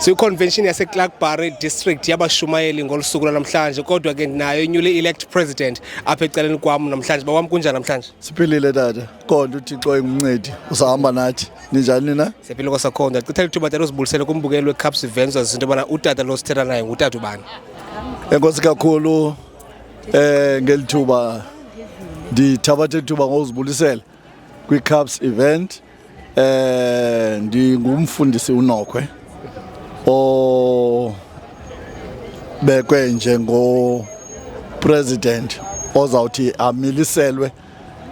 So i-convention yaseClarkebury District yabashumayeli ngolu suku lwanamhlanje, kodwa ke nayo i-newly elect president apha ecaleni kwam namhlanje. Bawam, kunjani namhlanje? Siphilile tata, kodwa uThixo engumncedi, usahamba nathi. Ninjani nina? Siyaphila kwasakhonda. Chitha lithuba tata uzibulisele kumbukeli weCaps Events, wazi into yobana utata lo sithetha naye ngutata ubani. Enkosi kakhulu ngelithuba, ndithabathe ithuba ngokuzibulisela kwiCaps Event. Ndingumfundisi uNokhwe o bekwe njengo president ozawuthi amiliselwe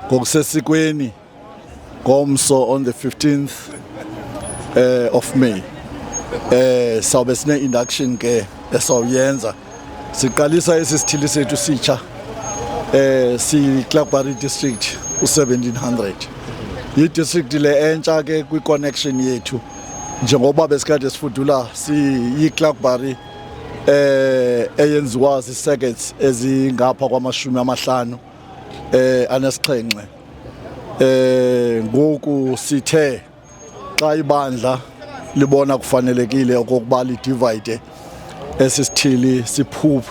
ngokusesikweni ngomso on the 15th of May. Sawube sine induction ke esawuyenza, siqalisa esi sithili sethu sitsha, si Clarkebury District u1700. Yi-district le entsha ke kwi-connection yethu, njengoba besikade sifudula siyi-Clarkebury eyenziwa zii-circuits ezingapha kwama-57. Ngoku sithe xa ibandla libona kufanelekile okokuba lidivide esi sithili,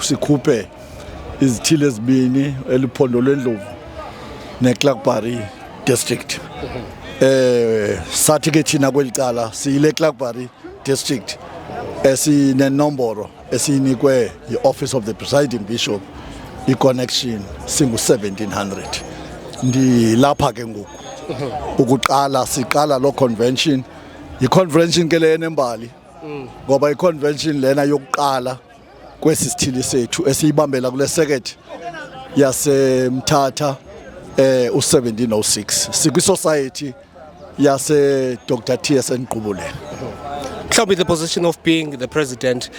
sikhuphe izithili ezibini, eliphondo lwendlovu neClarkebury District. Sathi ke thina kweli cala siyile Clarkebury District esinenomboro esiyinikwe yi-Office of the Presiding Bishop, i-connection singu-1700. Ndilapha ke ngoku ukuqala, siqala lo convention. Yi-convention ke le enembali, ngoba i-convention lena yokuqala kwesi sithili sethu esiyibambela kule circuit yaseMthatha u1706, sikwi-society yase Dr TSN Gqubule. Mhlawumbi the position of being the president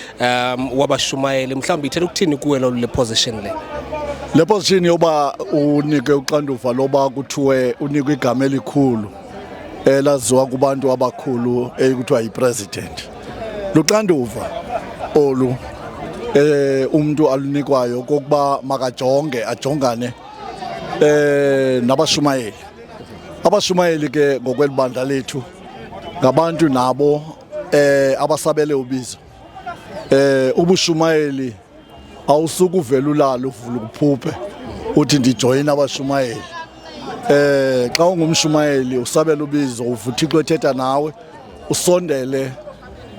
wabashumayeli, mhlawumbi ithetha ukuthini kuwe lo le position le? Le position yoba unike uxanduva loba kuthiwe unikwe igama elikhulu elaziwa kubantu abakhulu ekuthiwa yi-president, luxanduva olu umuntu alunikwayo kokuba makajonge, ajongane nabashumayeli. Abashumayeli ke ngokwelibandla lethu ngabantu nabo abasabele ubizo. Ubushumayeli awusuke uvela ulala uvula ukuphuphe uthi ndijoyina abashumayeli. Xa ungumshumayeli usabela ubizo, uva uThixo ethetha nawe, usondele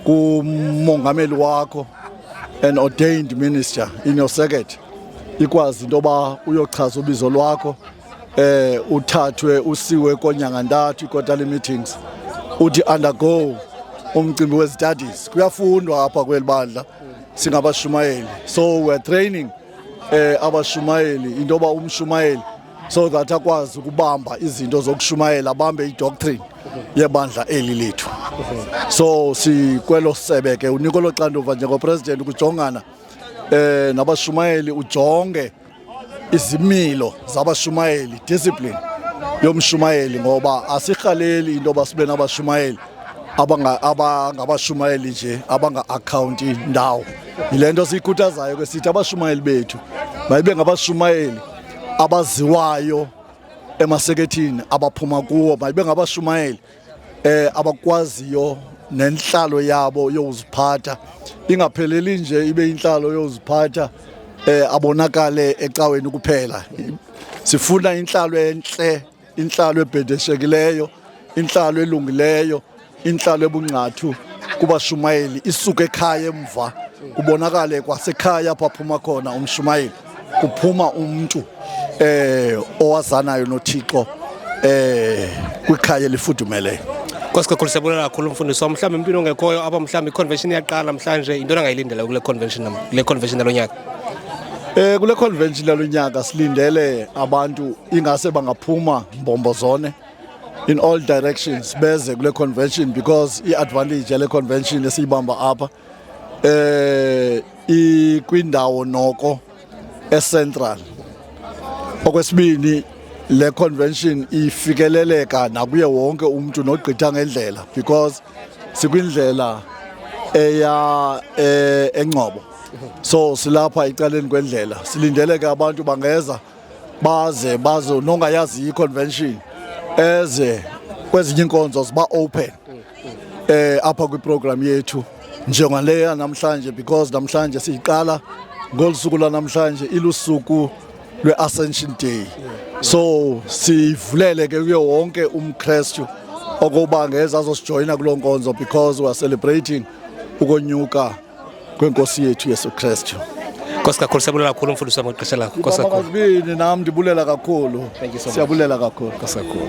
kumongameli wakho, an ordained minister in your circuit, ikwazi into yoba uyochaza ubizo lwakho, uthathwe usiwe konyanga ntathu, i-quarterly meetings, uthi undergo umcimbi wezi-studies. Kuyafundwa apha kweli bandla singabashumayeli, so we're training abashumayeli into yoba umshumayeli so that akwazi ukubamba izinto zokushumayela, abambe i-doctrine yebandla eli lethu. So sikwelo sebe ke, unikwe lo xanduva njengopresident ukujongana nabashumayeli, ujonge izimilo zabashumayeli, discipline yomshumayeli, ngoba asirhaleli into yoba sibe nabashumayeli abangabashumayeli nje abanga-akhawunti ndawo. Yile nto siyikhuthazayo ke, sithi abashumayeli bethu mayibe ngabashumayeli abaziwayo emasekethini abaphuma kuwo, mayibe ngabashumayeli abakwaziyo nenhlalo yabo yokuziphatha, ingapheleli nje ibe inhlalo yokuziphatha abonakale ecaweni kuphela. Sifuna inhlalo enhle, inhlalo ebhedeshekileyo, inhlalo elungileyo, inhlalo ebungcathu kubashumayeli, isuke ekhaya emva, kubonakale kwasekhaya apho aphuma khona umshumayeli, kuphuma umuntu owazanayo noThixo kwikhaya elifudumeleyo. Nkosi kakhulu, siyabulela kakhulu mfundisi wam. Mhlawumbi emntwini ongekhoyo apha, mhlawumbi i-convention iyaqala namhlanje, yintoni angayilindela kule convention kule convention yalo nyaka? Kule convention yalonyaka silindele abantu ingase bangaphuma mbombo zone, in all directions, beze kule convention, because i-advantage yale convention esiyibamba apha ikwindawo noko e-central. Okwesibini, le convention ifikeleleka nakuye wonke umuntu nogqitha ngendlela, because sikwindlela eya eNgcobo, so silapha ecaleni kwendlela. Silindele ke abantu bangeza, baze baze, nongayazi i-convention eze. Kwezinye iinkonzo ziba open apha kwiprogram yethu. Njengaleya namhlanje, because namhlanje siyiqala ngolu suku lwanamhlanje, ilusuku lwe-Ascension Day, so sivulele ke kuye wonke umKrestu okokuba ngeza azosijoyina kuloo nkonzo, because we are celebrating ukonyuka kwenkosi yethu Yesu Kristu. Nkosi kakhulu, siyabulela kakhulu, mfundisi wam, ngexesha lakho. Nkosi kakhulu. Makazibini, nam ndibulela kakhulu. Thank you so much. Siyabulela kakhulu. Nkosi kakhulu.